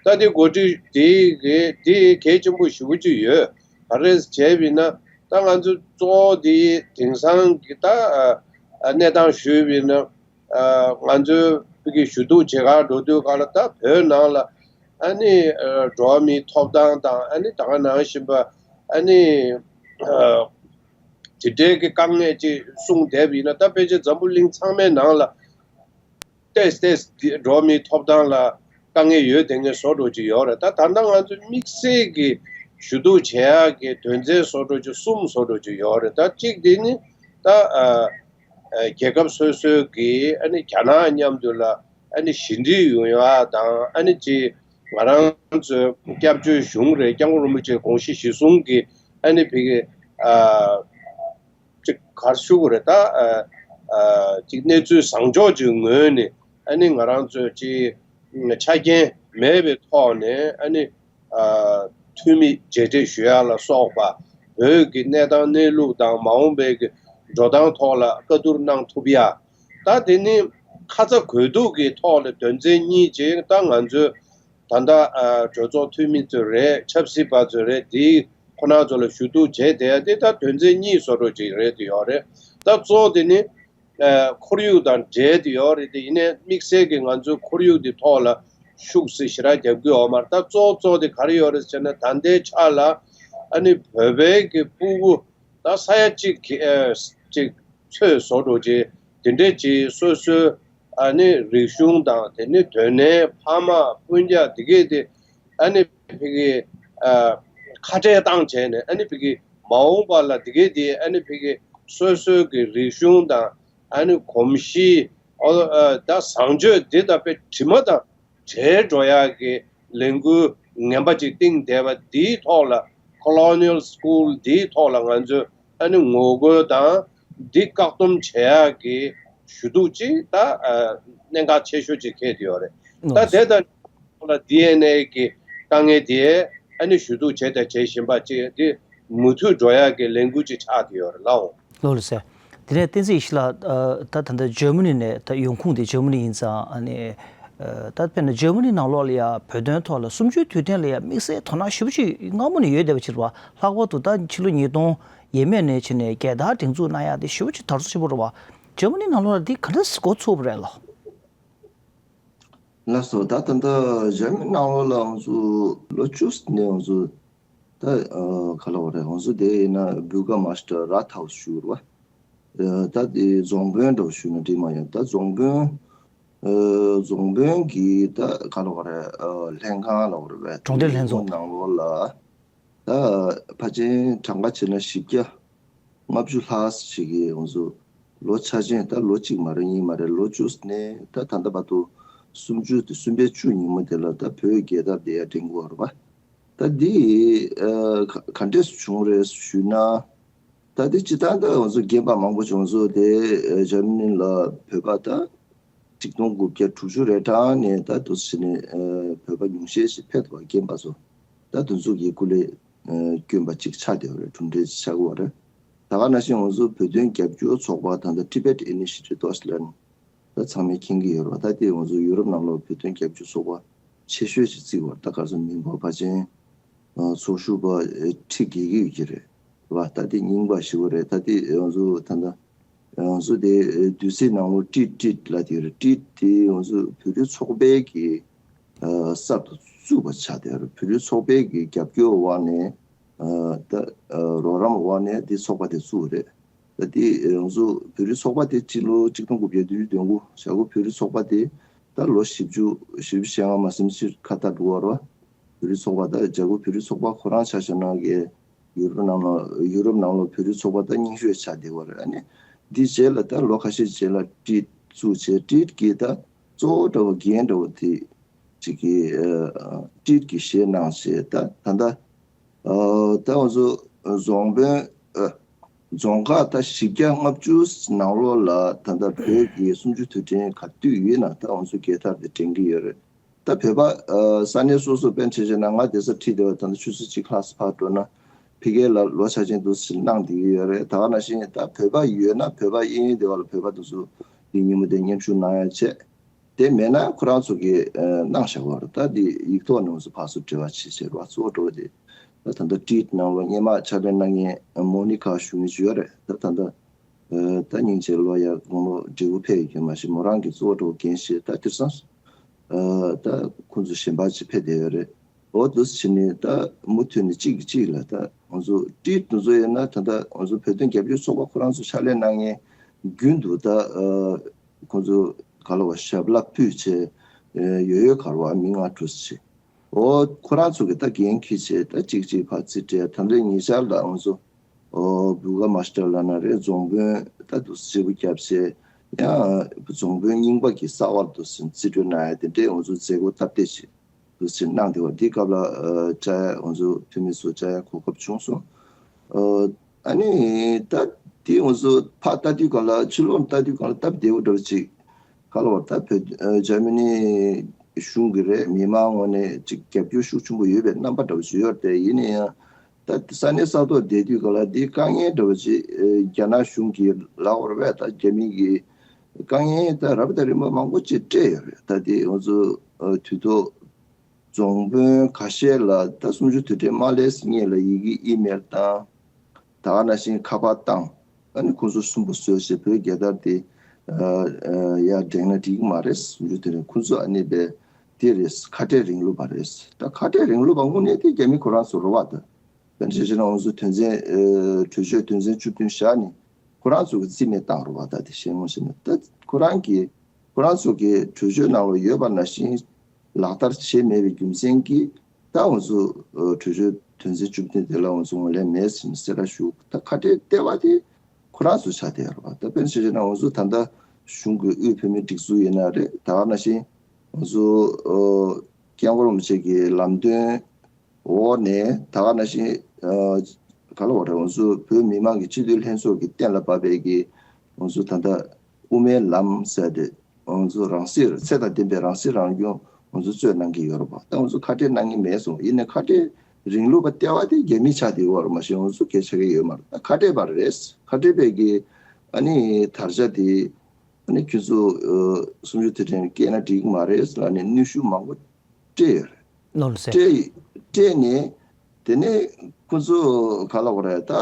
ད་དེ་གོ་སྒྲིག་དེ་གི་དེ་གལ་ཆེན་པོ་ཞེ་པོ་ཅིག་ཡོད། ག་རེ་བྱས་པ་ཡིན་ན་ད་ང་ཚོ་གཙོ་བོ་དེ་དེང་སང་གི་ད་ཨ། གནས་སྟངས་ཞུས་པ་ཡིན་ན། ཨ། ང་ཚོའི་ཕ་གི་ཞུ་གཏུག་བྱེད་གར་འགྲོ་དུས་སྒང་ལ་ད་བོད་ནང་ལ་ཨ་ནི་ཨ། འགྲོ་བ་མིའི་ཐོབ་ཐང་དང་། ཨ་ནི་ད་ག་ནང་བཞིན་པ་ཨ་ནི་ཨ། དེ་འདྲའི་གི་དཀའ་ངལ་ཅིག་གསུངས་བསྡད་པ་ཡིན་ན། ད་ཕལ་ཆེར་འཛམ་བུ་གླིང་ཚང་མའི་ནང་ལ་ཏོག་ཙམ་ཏོག་ཙམ་འགྲོ་བ་མིའི་ཐོབ་ཐང་ལ་དཀའ་ངལ་ཡོད་བསྡད་མཁན་བཟོ་འདྲ་ཅིག་ཡོད་རེད། ད་ད་ལྟ་ང་ཚོ་དམིགས་བསལ་གྱི་ཞུ་གཏུག་བྱེད་ཡག་གི་དོན་ཚན་བཟོ་འདྲ་ཅིག་གསུམ་བཟོ་འདྲ་ཅིག་ཡོད་རེད། ད་གཅིག་དེ་ནི་ད་ཨ། ཨ། རྒྱལ་ཁབ་སོ་སོའི་གི་ཨ་ནི་རྒྱ་ནག་མཉམ་དུ་ལ་ཨ་ནི་ཞི་འགྲིག་ཡོང་ཡག་དང་། ཨ་ནི་ཅིག་ང་རང་ཚོའི་སྐྱབས་བཅོལ་གཞུང་རེད། སྐྱབས་མགོན་རིན་པོ་ཆེའི་དགོངས་གཞི་གཞིར་བཟུང་གི་ཨ་ནི་ཕ་གི་ཨ། ཅིག་ག་རེ་ཞུ་དགོས་རེད། ད་ཨ། ཨ། ཅིག་གནས་ཚུལ་བཟང་ཕྱོགས་ཅིག་ངོས་ནས་ཨ་ནི་ང་རང་ཚོས་ཅིག་ཆ་རྐྱེན་མེད་པའི་ཐོག་ནས་ཨ་ནི་ཨ། འཐུས་མི་མཇལ་འཕྲད་ཞུ་ཡག་ལ་སོགས་པ། བོད་ཀྱི་གནས་སྟངས་གནས་ལུགས་དང་མ་འོངས་པའི་གི་འགྲོ་སྟངས་ཐོག་ལ་བཀའ་བསྡུར་གནང་ཐུབ་ཡག་ད་དེ་ནི་ཁ་ཚ་དགོས་གཏུགས་ཀྱི་ཐོག་ལ་དོན་ཚན་གཉིས་ཅིག་ད་ང་ཚོའི་ད་ལྟ་ཨ། གྲོས་ཚོགས་འཐུས་མི་ཚོ་རེད། ཆབ་སྲིད་པ་ཚོ་རེད། དེ་ཁོ་རང་ཚོ་ལ་ཞུ་གཏུག་བྱས་བསྡད་ཡ་དེ་ད་དོན་ཚན་གཉིས་བཟོ་འདྲ་ཅིག་རེད་དེ་ཡོད་རེད། ད་གཙོ་བོ་དེ་ནི་ཨ། ཁོར་ཡུག་དང་འབྲེལ་དེ་ཡོད་རེད་དེ། ཡིན་ནའི་དམིགས་བསལ་གྱི་ང་ཚོའི་ཁོར་ཡུག་དེ་ཐོག་ལ་ཤུགས་སུ་ཞེ་དྲག་རྒྱབ་ཀྱི་ཡོད་མ་རེད། ད་གཙོ་བོ་གཙོ་བོ་དེ་ག་རེ་ཡོད་རེད་ཟེར་ན། ད་ལྟའི་ཆ་ལ་ཨ་ནི་བོད་པའི་གི་ཕྲུ་གུ་ད་ས་ཡ་གཅིག་གི་ཨ། གཅིག་ཚོད་བཟོ་འདྲ་ཅིག་དེ་འདྲས་ཅིག་སོ་སོའི་ཨ་ནི་རིག་གཞུང་དང་། དེ་ནི་དོན་ནའི་ཕ་མ་སྤུན་ཀྱག་དེ་གས་དེ་ཨ་ནི་ཕ་གི་ཨ། ཁ་བྲལ་བཏང་བྱས་ནས། ཨ་ནི་ཕ་གི་མ་འོངས་པ་ལ་དེ་གས་དེ་ཨ་ནི་ཕ་གི་སོ་སོའི་གི་རིག་གཞུང་དང་། ཨ་ནི་གོམས་གཤིས། ཨོ། ཨ། ད་བཟང་སྤྱོད་འདི་དང་དཔེ་དྲི་མ་དང་བྲལ་འགྲོ་ཡག་གི་ ལས་འགུལ་ངན་པ་ཅིག་བཏིང་བསྡད་པ་འདིའི་ཐོག་ལ། Colonial School འདིའི་ཐོག་ལ་ང་ཚོས་ཨ་ནི་ངོ་རྒོལ་དང་འདི་བཀག་སྡོམ་བྱེད་ཡག་གི་ཞུ་གཏུག་ཅིག་ད་ཨ་གནད་འགག་ཆེ་ཤོས་ཅིག་འཁེལ་བསྡད་ཡོད་རེད། ད་དེ་དང་ལ་ཌི་ཨེན་ཨེ་གི་དཀའ་ངལ་དེ་ཨ་ནི་ཞུ་གཏུག་བྱས་དང་བྱེད་བཞིན་པ་ཅིག་དེ་མུ་མཐུད་འགྲོ་ཡག་གི་ལས་འགུལ་ཅིག་ཆགས་བསྡད་ཡོད་རེད་ལགས། ལགས་སོ། དེ་ནས་བསྟན་འཛིན་ཡེ་ཤེས་ལགས། ད་ད་ལྟ་འཇར་མ་ནི་ནས་ད་ཡོང་ཁུངས་དེ་འཇར་མ་ནི་ཡིན་ཙང་ཨ་ནི། ད་དཔེར་ན་འཇར་མ་ནི་ནང་ལོགས་ལ་ཡ་བོད་དོན་ཐོག་ལ་གསུམ་བཅུའི་དུས་དྲན་ལ་ཡ་དམིགས་བསལ་དོ་སྣང་ཞེ་པོ་ཅིག་སྔ་མོ་ནས་ཡོད་བསྡད་པ་ཅིག་རེད་བ། ལྷག་པར་དུ་ད་ཕྱི་ལོ་ཉིས་སྟོང་ཡས་མས་ནས་བྱས་ནས་རྒྱལ་དར་སྒྲེང་འཛུགས་གནང་ཡག་དེ་ཞེ་པོ་ཅིག་དར་སོ་ཆེན་པོ་རེད་བ། འཇར་མ་ནི་ནང་ལོགས་ལ་འདི་ག་འདྲ་འགོ་ཚུགས་པ་རེད་ལགས། ལགས་སོ། ད་ད་ལྟ་འཇར་མ་ནི་ནང་ལོགས་ལ་ང་ཚོ་ལོ་བཅུ་ནས་ང་ཚོ་ད་ཨ་ག་ལབ་དགོས་རེད། ང་ཚོ་དེ་ཡིན་ན་བྷུར་གྷ་མ་སི་ཊར་རཱཐ་ཧའུ་སི་ཞུ་དགོས་རེད་བ། ཨ་ད་དེ་རྫོང་དཔོན་འདྲ་བོ་ཞུས་ན་འགྲིག་མ་ཡོང་། ད་རྫོང་དཔོན་ཨ་རྫོང་དཔོན་གྱི་ད་ག་ལབ་དགོས་རེད། ཨ་ལྷན་ཁང་ལབ་དགོས་རེད་བས། གྲོང་སྡེ་ལྷན་ཚོགས། ནང་ལོགས་ལ། ད་ཕལ་ཆེར་གྲངས་ཀ་བྱས་ན་བཞི་བརྒྱ་ལྔ་བཅུ་ལྷག་ཞིག་གིས་ང་ཚོ་ལོ་འཆར་ཅན། ད་ལོ་གཅིག་མ་རེད། གཉིས་མ་རེད། ལོ་བཅུ་ནས་ད་ད་ལྟ་བར་དུ་གསུམ་བཅུ་དེ་གསུམ་པའི་བཅུ་ཉིན་མོ་དེ་ལ་ད་བོད་རྒྱལ་དར་དེ་ཡར་སྒྲེང་གི་ཡོད་རེད་པ། ད་འདི་ཨ་ག་ག་འདྲས་བྱུང་རེད་ཞུས་ན། ད་འདི་སྤྱིར་བཏང་ད་ང་ཚོ་རྒན་པ་མང་པོ་བྱུང་ཚོ་དེ་ཨ་འཇར་མ་ནི་ལ་བོད་པ་ད་ཆིག་སྟོང་དགུ་བརྒྱ་དྲུག་ཅུ་རེ་གྲངས་ནས་ད་དུ་ཕྱིན་ནས་ཨ་བོད་པ་ཉུང་ཤས་ཤིག་ཕེབས་འདུག་པ། རྒན་པ་ཚོ། ད་དེ་ཚོ་གི་སྐུ་ལས་ཨ་བསྐྱོན་པ་ཅིག་ཆགས་བསྡད་པ་རེད། གྲུབ་འབྲས་ཅིག་ཆགས་ཀྱི་ཡོད་རེད། ད་ག་ནང་བཞིན་ང་ཚོ་བོད་དོན་རྒྱབ་སྐྱོར་ཚོགས་པ་ད་ལྟ་Tibet Initiative Deutschland ད་ཚང་མས་མཁྱེན་གྱི་ཡོད་རེད་བ། ད་དེ་ང་ཚོ་ཡུ་རོབ་ནང་ལོགས་བོད་དོན་རྒྱབ་སྐྱོར་ཚོགས་པ་ཆེ་ཤོས་ཤིག་བརྩི་བར། ད་ག་ཚོད་མི་འབོར་ཕལ་ཆེར་ཨ་ཚོགས་ཞུགས་པ་ཨ་ཁྲི་བརྒལ་གྱི་ཡོད་ཀྱི་རེད་བ། ད་དེ་རྙིང་པ་ཞེ་པོ་རེད། ད་དེ་ང་ཚོ་ད་ལྟ་ང་ཚོ་དེ་ཨ་དུས་ཚོད་ནང་ལོགས་ཊིཊ་ཊིཊ་ལབ་དེ་རེད། ཊིཊ་དེ་ང་ཚོ་བོད་རིགས་ཚོགས་པའི་གི་ཨ་གསར་དུ་བཙུགས་པ་ཆགས་བསྡད་ཡོད་རེད། བོད་རིགས་ཚོགས་པའི་གི་རྒྱབ་སྐྱོར་འོག་ནས་ཨ་ད་ཨ་རོགས་རམ་འོག་ནས་དེ་ཚོགས་པ་དེ་བཙུགས་པ་རེད། ད་དེ་ང་ཚོ་བོད་རིགས་ཚོགས་པ་དེ་སྤྱི་ལོ་ཆིག་སྟོང་དགུ་བརྒྱ་བདུན་ཅུ་དོན་དགུ་བྱ་དགོས། བོད་རིགས་ཚོགས་པ་དེ་ད་ལོ་བཞི་བཅུ་བཞི་བཅུ་ཞེ་ལྔ་མ་ཟིན་ཕྱིར་ཁ་བཏགས་འགྲོ་བ་རེད་བ། བོད་རིགས་ཚོགས་པ་ད་བྱ་དགོས། བོད་རིགས་ཚོགས་པ་ཁོ་རང་ཆ་བཞག་ན་གི་ཡུ་རོབ་ནང་ལ་ཡུ་རོབ་ནང་ལ་བོད་རིགས་ཚོགས་པ་ད་རྙིང་ཤོས་ཆགས་བསྡད་པ་རེད། ཨ་ནི་འདི་རྗེས་ལ་ད་ལོ་ཁ་ཤས་རྗེས་ལ་ཊིཊ་བཙུགས་བྱས། ཊིཊ་གི་ད་གཙོ་བོ་འདྲ་བོ་འགན་འདྲ་བོ་དེ་ཅིག་གི་ཨ་ཊིཊ་གི་གཞས་གནང་བྱས། ད་ད་ལྟ་ཨ་ད་ང་ཚོ་རྫོང་དཔོན་ཨ་རྫོང་ཁག་ད་བཞི་བརྒྱ་ལྔ་བཅུ་ནང་ལོགས་ལ་ད་ལྟ་བོད་ཀྱི་གསུམ་བཅུ་དུས་དྲན་ག་དུས་ཡིན་ན་ད་ང་ཚོ་རྒྱལ་དར་དེ་སྒྲེང་གི་ཡོད་རེད། ད་བོད་པ་ཨ་ས་གནས་སོ་སོ། དཔེར་ན་ཆ་བཞག་ན་ང་སྡོད་ས་ཁྲིད་དེ་བ་ད་ལྟ་ཆུ་ཚོད་གཅིག་ལྷག་ཙམ་ཕར་འགྲོ་ན་ཕ་གི་ལ་ལོ་འཆར་ཅན་དུ་གནང་བསྡད་ཀྱི་ཡོད་རེད། ད་ག་ནང་བཞིན་ད་བོད་པ་ཡོད་ན་བོད་པ་གཡས་གཡོན་སྡེ་བ་ལ་བོད་པ་དེ་ཚོ་འདི་ཉིན་མོ་དེ་མཉམ་ཞུགས་གནང་ཡ་བྱས། དེ་མེད་ན་ཁོ་རང་ཚོ་གིས་ཨ་གནང་བཞག་པ་རེད། ད་འདི་ཡིག་ཐོག་ནས་ང་ཚོ་ཕར་ཚུར་འབྲེལ་བ་བྱེད་བྱེད་རོགས་གཙོ་བོ་འགྲོ་བ་དེ། ད་ད་ལྟ་ཊིཊ་ནང་ལ་སྔོན་མ་ཕྱག་ལས་གནང་མཁན་མོ་ནི་ཁ་ཞུ་མཁན་ཅིག་ཡོད་རེད། ད་ད་ལྟ་ཨ་ད་སྙིང་རྗེ་ལོ་ཡ་དགུང་ལོ་བགྲེས་པོ་ཕེབས་ཡོད་མཁན་མ་གཞི་མོ་རང་གི་གཙོ་བོ་འགྲོ་འགན་བཞེས། ད་དེང་སང་ཨ་ད་ཁོང་ཚོ་གཞན་པ་ཅིག་ཕེབས་བསྡད་ཡོད་རེད། འོ་འདུག་སེ་བྱས་ནས་ད་མུ་མཐུད་ནས་གཅིག་གིས་གཅིག་ལ། ད་ང་ཚོ་ཊིཊ་དེ་ཚོ་ཡིན་ན་ད་ལྟ་ང་ཚོ་བོད་དོན་རྒྱབ་སྐྱོར་ཚོགས་པ་ཁོ་རང་ཚོ་ཕྱག་ལས་གནང་མཁན་རྒྱུན་དུ་ད་ཨ་ཁོང་ཚོ་ག་ལ་བ་ཞབས་ལ་ཕུད་བྱས་ཨ་ཡོད་ཡོད་ག་ར་བ་མི་ལྔ་དྲུག་ཅིག་འོ་ཁོ་རང་ཚོ་གིས་ད་འགན་འཁྱེར་བྱས་ད་གཅིག་གཅིག་ཕར་རྩིས་སྤྲད། ད་ལྟ་ཉེ་ཆར་ལ་ང་ཚོ་འོ་བུ་ག་མ་སི་ཊར་ལབ་ན་རེད། རྫོང་དཔོན་ད་འདུག་སེ་བརྗེ་པོ་བརྒྱབ་བྱས། ཡང་རྫོང་དཔོན་རྙིང་པ་གི་གསར་པ་འདུག་སེ་རྩིས་སྤྲོད་གནང་ཡ་དེ་འདྲས་ང་ཚོ་མཛད་སྒོ་སྟབས་བདེ་ཞིག་འདུག་སེ་གནང་བསྡད་པ། འདི་སྐབས་ལ་ཨ་བཅར་ཡ་ང་ཚོ་འཐུས་མི་ཚོ་བཅར་ཡ་གོ་སྐབས་བྱུང་སོང་། ཨ་ཨ་ནི་ད་འདི་ང་ཚོ་ཕར་ལྟ་དུས་སྒང་ལ་ཕྱི་ལོགས་ལྟ་དུས་སྒང་ལ་སྟབས་བདེ་པོ་འདྲ་བོ་ཅིག་ག་ལ་བ་ད་བོད་ཨ་འཇར་མ་ནི་གཞུང་གི་རེད། མི་མང་ངོས་ནས་ཅིག་རྒྱབ་སྐྱོར་ཤུགས་ཆེན་པོ་ཡོད་པའི་རྣམ་པ་འདྲ་བོ་ཅིག་ཡོད་རེད། དེ་ཡིན་ན་ཡང་ད་ས་གནས་ས་ཐོག་བསྡད་དུས་སྒང་ལ་འདི་དཀའ་ངལ་འདྲ་བོ་ཅིག་ཨ་རྒྱ་ནག་གཞུང་གིས་ལབ་པ་རེད་པས། ད་རྒྱ་མི་གིས་དཀའ་ངལ་ད་རབ་དང་རིམ་པ་མང་པོ་ཅིག་སྤྲད་ཡོད་རེད། ད་དེ་ང་ཚོ་ཨ་དུས་ཐོག་རྫོང་དཔོན་ཁ་ཤས་ལ་ད་གསུམ་བཅུ་དུས་དྲན་མ་སླེབས་སྔོན་ལ་ཡི་གེ་ཨི་མེལ་བཏང་། ད་ག་ནང་བཞིན་ཁ་པར་བཏང་། ཨ་ནི་ཁོང་ཚོ་སུན་པོ་བཟོས་བྱས་བོད་རྒྱལ་དར་དེ་ཨ་ཨ་ཡར་སྒྲེང་ན་འགྲིག་གི་མ་རེད། གསུམ་བཅུ་དུས་དྲན་ཁོང་ཚོ་ཨ་ནི་བས་དེ་རེད། ཁ་བྲལ་རིང་ལུགས་པ་རེད། ད་ཁ་བྲལ་རིང་ལུགས་པ་དངོས་གནས་དེ་རྒྱ་མི་ཁོ་རང་ཚོ་རེད་པ། ད་དཔེར་ན་ཆ་བཞག་ན་ང་ཚོ་དོན་ཚན་ཨ་གྲོས་ཆོད་དོན་ཚན་བཅུ་བདུན་བཞག་ནས་ཁོ་རང་ཚོ་གི་རྩིས་མེད་བཏང་རེད་པ། ད་དེ་བཤད་དངོས་བཤད་ན་ད་ཁོ་རང་གི་ཁོ་རང་ཚོ་གི་གྲོས་ཆོད་ནང་ལ་ཡོད་པ་ནང་བཞིན་ལག་བསྟར་བྱས་མེད་པའི་རྒྱུ་མཚན་གྱིས་ད་ང་ཚོ་ཨ་གྲོས་ཆོད་དོན་ཚན་བཅུ་བདུན་དེ་ལ་ང་ཚོ་ངོས་ལེན་མེད་ཟེར་ནས་གསལ་བསྒྲགས་ཞུ། ད་ཁ་བྲལ་ལྟེ་བ་དེ་ཁོ་རང་ཚོ་ཆགས་བསྡད་ཡོད་རེད་པ། ད་དཔེར་ན་ཆ་བཞག་ན་ང་ཚོ་ད་ལྟ་གཞུང་གི་དབུས་བོད་མིའི་སྒྲིག་འཛུགས་ཡིན་ན་རེད། ད་ག་ནང་བཞིན་ང་ཚོ་ཨ་ སྐྱབས་མགོན་རིན་པོ་ཆེ་གི་ལམ་སྟོན་འོག་ནས་ད་ག་ནང་བཞིན་ཨ་ག་ལ་བ་རེད། ང་ཚོ་བོད་མི་མང་གི་སྤྱི་འཐུས་ལྷན་ཚོགས་ཀྱིས་གཏན་ལ་ཕབ་པའི་གི་ང་ཚོ་ད་ལྟ་དབུ་མའི་ལམ་ཟེར་ཏེ་ང་ཚོ་རང་སྲིད་ཚད་དང་ལྡན་པའི་རང་སྲིད་རང་སྐྱོང་ང་ཚོ་རྩོད་གནང་གི་ཡོད་རེད་པ། ད་ང་ཚོ་ཁ་བྲལ་གནང་གི་མེད་སོང་། ཡིན་ནའི་ཁ་བྲལ་རིང་ལུགས་པ་ལྟེ་བ་དེ་རྒྱ་མི་ཆགས་བསྡད་ཡོད་རེད། མ་གཞི་ང་ཚོ་སྐད་ཆ་གི་ཡོད་མ་རེད། ད་ཁ་བྲལ་པ་རེད། ཁ་བྲལ་པའི་གི་ཨ་ནི་དར་ཆ་དེ་ཨ་ནི་ཁྱོད་ཚོ་ཨ་གསུམ་བཅུ་དུས་དྲན་སྐྱེལ་ན་འགྲིག་གི་མ་རེད་ལབ་ནས་གནོན་ཤུགས་མང་པོ་སྤྲད་ཡོད་རེད། ནོར་ཟེར། སྤྲད་སྤྲད་ནས་དེ་ནས་ཁོ་ཚོ་ག་ལ་བ་རེད། ད་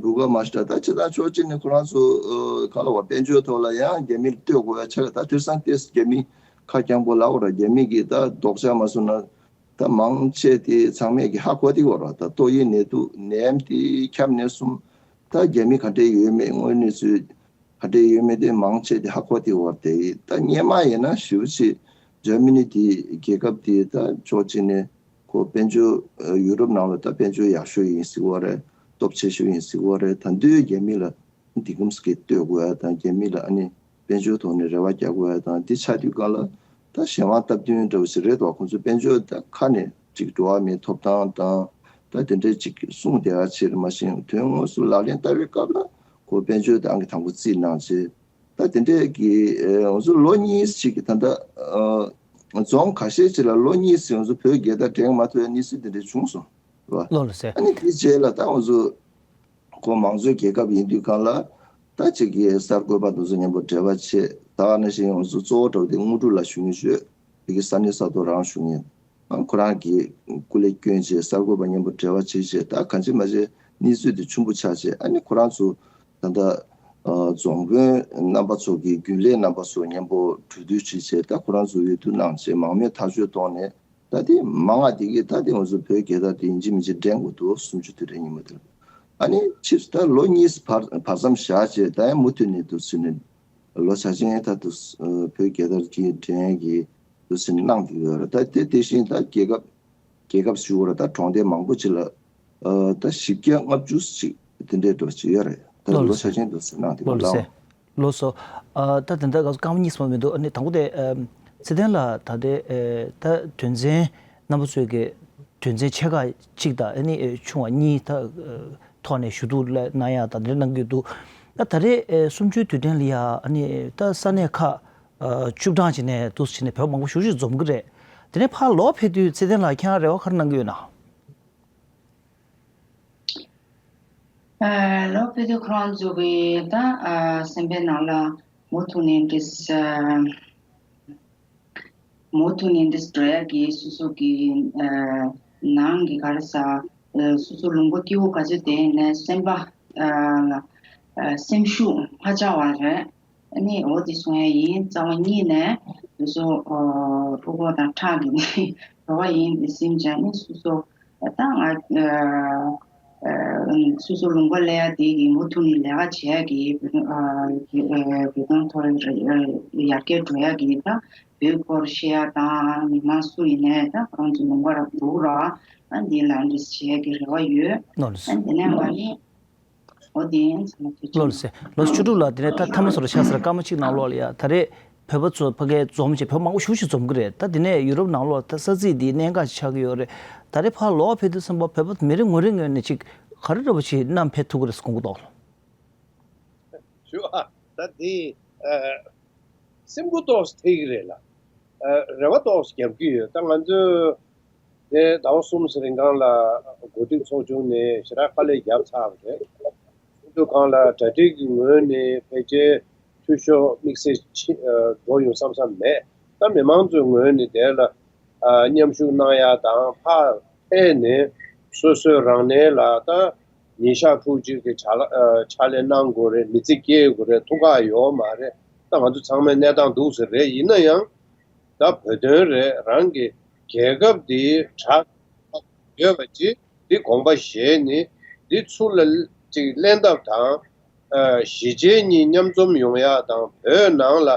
བུ་ག་མ་ཤི་ད་ད་ཅི་ད་ཕྱོགས་གཅིག་ནས་ཁོ་རང་ཚོ་ཨ་ག་ལ་བ་དཔལ་འབྱོར་ཐོག་ལ་ཡང་རྒྱ་མིར་ལྟོས་དགོས་ཡ་ཆགས། ད་དེང་སང་ཏེས་རྒྱ་མི་ཁ་རྐྱང་པོ་ལ་བ་རེད། རྒྱ་མི་གིས་ད་ལྡོག་ཆ་མ་བཟོ་ན་ད་མང་ཆེ་དེ་ཚང་མས་ཀྱི་ཧ་གོ་དེ་བ་རེད། ད་ཏོག་དབྱིབས་ནད་དུག་ནད་ཡམས་དེ་ཁྱབ་ནས་བཟུང་ད་རྒྱ་མི་ག་འདྲས་ཡོད་མེད་དངོས་གནས་ཚུལ་ག་འདྲས་ཡོད་མེད་དེ་མང་ཆེ་དེ་ཧ་གོ་དེ་བར་དེ་ད་སྔོན་མ་ཡིན་ན་ཞེ་པོ་ཅིག་འཇར་མ་ནི་དེ་རྒྱལ་ཁབ་དེ་ད་ཕྱོགས་གཅིག་ནས་ཁོ་དཔལ་འབྱོར་ཡུ་རོབ་ནང་ལ་ད་དཔལ་འབྱོར་ཡག་ཤོས་ཡིན་ཟེར་བ་རེད། སྟོབས་ཆེ་ཤོས་ཡིན་ཟེར་བ་རེད། ད་དུང་རྒྱ་མི་ལ་འདི་གམ་སྐད་ལྟོས་དགོས་ཡ་དང་རྒྱ་མི་ལ་ཨ་ནི་དཔལ་འབྱོར་ཐོག་ནས་རེ་བ་རྒྱག་དགོས་ཡ་དང་འདི་ཆགས་དུས་སྒང་ལ་ད་གཞན་དབང་སྟབས་བསྟུན་འདྲ་བོ་ཞིག་རེད་དོ། ཁོང་ཚོ་དཔལ་འབྱོར་ད་ཁ་ནས་ཅིག་འགྲོ་བ་མིའི་ཐོབ་ཐང་དང་ད་དེ་འདྲའི་ཅིག་གསུངས་བསྡད་ཡ་ཕྱིར་མ་ཤེས་དོན་དངོས་སུ་ལག་ལེན་བསྟར་བའི་སྐབས་ལ་ཁོ་དཔལ་འབྱོར་དང་གི་དང་པོ་རྩིས་གནང་བྱས། ད་དེ་འདྲས་ཀྱི་ཨ་ང་ཚོ་ལོ་གཉིས་ཤིག་གི་ད་ལྟ་ཨ་རྫོང་ཁ་ཤས་ཅིག་ལ་ལོ་གཉིས་ཤིག་ང་ཚོ་བོད་རྒྱལ་དར་སྒྲེང་མ་ཐུབ་པའི་གནས་ཚུལ་དེ་འདྲས་བྱུང་སོང་། རེད་བ། ལོ་ལ་ཟེར། ཨ་ནི་དེའི་རྗེས་ལ་ད་ང་ཚོ་ཁོ་མང་གཙོའི་རྒྱལ་ཁབ་ཡིན་དུས་སྒང་ལ་ད་ཅིག་གི་གསར་འགོད་པ་དེ་ཚོ་མཉམ་པོ་འབྲེལ་བ་བྱས། ད་ག་ནང་བཞིན་ང་ཚོ་གཙོ་བོ་འདྲ་བོ་དེ་དངོས་གྲུབ་ལགས་ཞུ་སྙིང་བརྗོད་དེ་གི་ས་གནས་ས་ཐོག་རང་བཞུགས་མཁན་ཨ་ཁོ་རང་གིས་སྐུ་ལས་བསྐྱོན་བྱས་གསར་འགོད་པ་མཉམ་པོ་འབྲེལ་བ་བྱས་བྱས་ད་གང་ཅི་མ་བྱས་གནས་ཚུལ་དེ་ཆེན་པོ་ཆགས་བྱས། ཨ་ནི་ཁོ་རང་ཚོ་ད་ལྟ་ཨ་རྫོང་དཔོན་རྣམ་པ་ཚོ་གི་རྒྱུན་ལས་རྣམ་པ་ཚོ་མཉམ་པོ་གྲོས་བསྡུར་བྱས་བྱས་ད་ཁོ་རང་ཚོ་འོས་བསྡུ་གནང་བྱས་མང་མོས་ཐག་གཅོད་བཏང་ནས་ད་དེ་མང་ང་དེ་གི་ད་དེ་ང་ཚོ་བོད་རྒྱལ་དར་དེ་ཡིན་གཅིག་མིན་གཅིག་སྒྲེང་དགོས་འདུག་གསུམ་བཅུ་དུས་དྲན་ཉིན་མོ་དེར། ཨ་ནི་ཕྱིས་སུ་ད་ལོ་གཉིས་བར་བར་མཚམས་བཞག་བྱས་ད་ཡང་མུ་མཐུད་ནས་འདུག་ཟེར་ནས་ལོ་བྱ་ཆེན་ད་དུ་བོད་རྒྱལ་དར་གྱི་སྒྲེང་གི་འདུག་ཟེར་ནས་གནང་བསྡད་ཡོད་རེད། ད་དེ་དེ་བཞིན་ད་རྒྱལ་ཁབ་རྒྱལ་ཁབ་ཞུ་བར་ད་གྲོང་སྡེ་མང་པོ་ཅིག་ལ་ཨ་ད་བཞི་བརྒྱ་ལྔ་བཅུ་ཅིག་དེ་འདྲའི་འགྲོ་ཅིག་ཡོད་རེད། ད་ལོ་ལོ་ལོ་ཟེར། བྱ་ཆེན་འདུག་ཟེར་གནང་བསྡད་ལོ་ཡོད་ལོ་ལ། ཟེར། ལོ་སོ། ཨ་ད་དེ་འདྲ་ག་སྐར་མ་གཉིས་སོང་མི་འདུག་ཨ་ནི་དང་པོ་དེ་ཨ་ཚེ་བརྟན་ལགས་ད་དེ་ཨ་ད་དོན་ཚན་རྣམ་པ་ཚོས་ཀྱི་དོན་ཚན་ཆེ་ཁག་གཅིག་དང་ཨ་ནི་ཨ་ཆུང་བ་གཉིས་ད་ཨ་ཐོག་ནས་ཞུ་གཏུག་ལ་གནང་ཡག་ད་དེ་འདྲ་གནང་གི་འདུག་ཨ་ད་རེས་ཨ་གསུམ་བཅུའི་དུས་དྲན་ལ་ཡ་ཨ་ནི་ད་ས་གནས་ཁག་ཨ་བཅུ་གྲངས་ཅིག་ནས་འདུག་སེ་བྱས་ནས་བོད་མང་པོ་ཞེ་པོ་ཅིག་འཛོམས་ཀྱི་རེད། དེ་ནས་ཕར་ལོག་ཕེབས་དུས་ཚེ་བརྟན་ལགས་ཁྱེད་རང་རེ་བ་ག་རེ་གནང་གི་ཡོད་ན། ཨ་ལོ་ཕེབས་དུས་ཁོ་རང་ཚོ་གི་ད་ཨ་སེམས་པའི་ནང་ལ་མུ་མཐུད་ནས་འདི་ཨ་མུ་མཐུད་ནས་འདི་འགྲོ་ཡ་གི་སོ་སོ་གི་ཨ་ནང་གི་ག་རེ་ཟ་ཨ་སོ་སོ་ལུང་པ་སྐྱིད་པོ་ག་ཚོད་དེ་ནས་སེམས་པ་ཨ་ཨ་སེམས་ཤུགས་མ་ཆག་པ་རེད། ཨ་ནི་འོ་དེ་གསུང་ཡ་ཡིན། རྩ་བ་ཉིད་ནས་སོ་སོ་ཨ་ཕྲུ་གུ་དང་ཁྲག་གི་ནི་འགྲོ་བ་ཡིན་དེ་སེམས་ཅན་ནི་སོ་སོ་ད་ང་ཨ་ཨ་སོ་སོ་ལུང་པ་ལས་ཡ་དེ་གི་མུ་མཐུད་ནས་ལས་ཀ་བྱེད་ཡ་གི་བོད་དོན་ཨ་བོད་དོན་ཐོག་ཡར་རྒྱས་འགྲོ་ཡ་གི་ད་བོད་སྐོར་བཤད་ཡ་དང་མི་མང་སུ་ཡིན་ནའི་ད་ཁོང་ཚོ་ལུང་པ་ར་འདུག་ར་ཨ་འདི་ལ་འདི་བྱེད་ཡ་གི་རེ་བ་ཡོད། ནོར་ཨ་འདི་ནས་ང་ནི། འོ་དེ་ཡིན་ཚང་མ་ཐུགས་རྗེ་ལོ་ཆེ། ལོ་བཅུ་དྲུག་ལ་དེ་ནས་ད་ཐ་མ་སོར་ཤ་ཟེར་སྐར་མ་གཅིག་ནང་ལོགས་ལ་ཡ་ད་རེས་བོད་པ་ཚོ་ཕ་གིར་འཛོམས་བྱས་བོད་མང་པོ་ཞེ་པོ་ཅིག་འཛོམས་ཀྱི་རེད། ད་དེ་ནས་ཡུ་རོབ་ནང་ལོགས་ད་ས་ཚིགས་འདིའི་གནད་འགག་ཅིག་ཆགས་ཀྱི་ཡོད་རེད། ད་རེས་ཕར་ལོག་ཕེབས་དུས་ཙམ་པ་བོད་པ་མི་རེ་ངོ་རེ་ངོས་ནས་ཅིག་ག་རེ་འདྲ་པོ་ཅིག་བསྣམས་ཕེབས་ཐུབ་ཀྱི་རེད་ཟེར་དགོངས་ཀྱི་འདུག་ཞུ་ཨ། ད་དེ་ཨ་སེམས་འགུལ་ཏོག་ཙམ་ཐེབས་ཀྱི་རེད་ལ། ཨ་རེ་བ་ཏོག་ཙམ་རྒྱབ་ཀྱི་ཡོད། ད་ང་ཚོས་དེ་ཟླ་བ་གསུམ་ཙམ་རིང་གང་ལ་གོ་སྒྲིག་ཚོགས་ཆུང་ནས་ཞེ་དྲག་དཀའ་ལས་བརྒྱབ་ཚར་བ་རེད། ཚོགས་འདུ་སྒང་ལ་གྲ་སྒྲིག་གི་ངོས་ནས་ཕལ་ཆེར་འཐུས་ཤོར་དམིགས་བསལ་ཕྱི་ཨ་འགྲོ་ཡོང་བསམ་བསམ་མེད། ད་མི་མང་ཚོའི་ངོས་ནས་དེ་ལ་ཨ་མཉམ་ཞུགས་གནང་ཡ་དང་ཕར་ཕེབས་ནས་སོ་སོའི་རང་ནས་ལ་ད་ཉིན་ཞག་ཕྲུགས་གཅིག་གི་ཕྱག་ལ་ཨ་ཕྱག་ལས་གནང་དགོས་རེད། མི་ཚེ་སྐྱེལ་དགོས་རེད། ཐུགས་ཁག་ཡོད་མ་རེད། ད་ང་ཚོ་ཚང་མའི་གནས་སྟངས་འདུག་ཟེར་རེད། ཡིན་ན་ཡང་ད་བོད་དོན་རེད། རང་གི་རྒྱལ་ཁབ་འདིའི་དྲག་ཡོད་པ་ཅིག་འདི་དགོངས་པ་བཞེས་ནས་འདི་ཚུར་ལ་ཅིག་ལེན་ཐབས་དང་། ཨ་གཞིས་བྱེས་གཉིས་མཉམ་འཛོམས་ཡོང་ཡ་དང་བོད་ནང་ལ་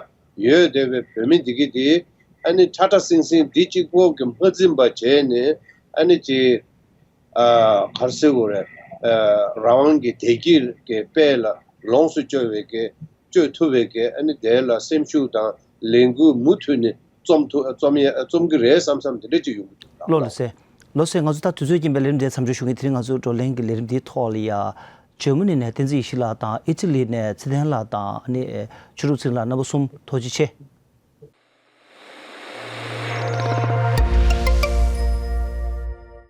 ཡོད་བསྡད་པའི་བོད་མི་འདི་གི་འདི་ཨ་ནི་ཁྲ་ཁྲ་སིང་སིང་འདི་གཅིག་པོ་གི་མ་འཛིན་པ་བྱས་ནས་ཨ་ནི་ཅིག་ཨ་ག་རེ་ཟེར་དགོས་རེད། ཨ་རང་དབང་གི་བདེ་སྐྱིད་ཀྱི་དཔལ་ལ་ལོངས་སུ་སྤྱོད་པའི་གི་སྤྱོད་ཐུབ་པའི་གི་ཨ་ནི་དེ་ལ་སེམས་ཤུགས་དང་ལས་འགུལ་མུ་མཐུད་ནས་ རྩོམ་ཐུབ་རྩོམ་ཡ་རྩོམ་གྱི་རེད་བསམ་བསམ་དེ་འདྲ་ཅིག་ཡོང་གི་འདུག་ལགས། ལགས་སོ། ལགས་སོ། ང་ཚོ་ད་དུས་ཚོད་རྐྱེན་པས་ལས་རིམ་འདི་མཚམས་འཇོག་ཞུ་གི། དེ་རིང་ང་ཚོ་བགྲོ་གླེང་གི་ལས་རིམ་འདིའི་ཐོག་ལ་ཡ། འཇར་མ་ནི་ནས་བསྟན་འཛིན་ཡེ་ཤེས་ལགས་དང་ཨི་ཊ་ལི་ནས་ཚེ་བརྟན་ལགས་དང་ཨ་ནི་ཆོས་གྲུབ་ཚེ་རིང་ལགས་རྣམ་པ་གསུམ་ཐུགས་རྗེ་ཆེ།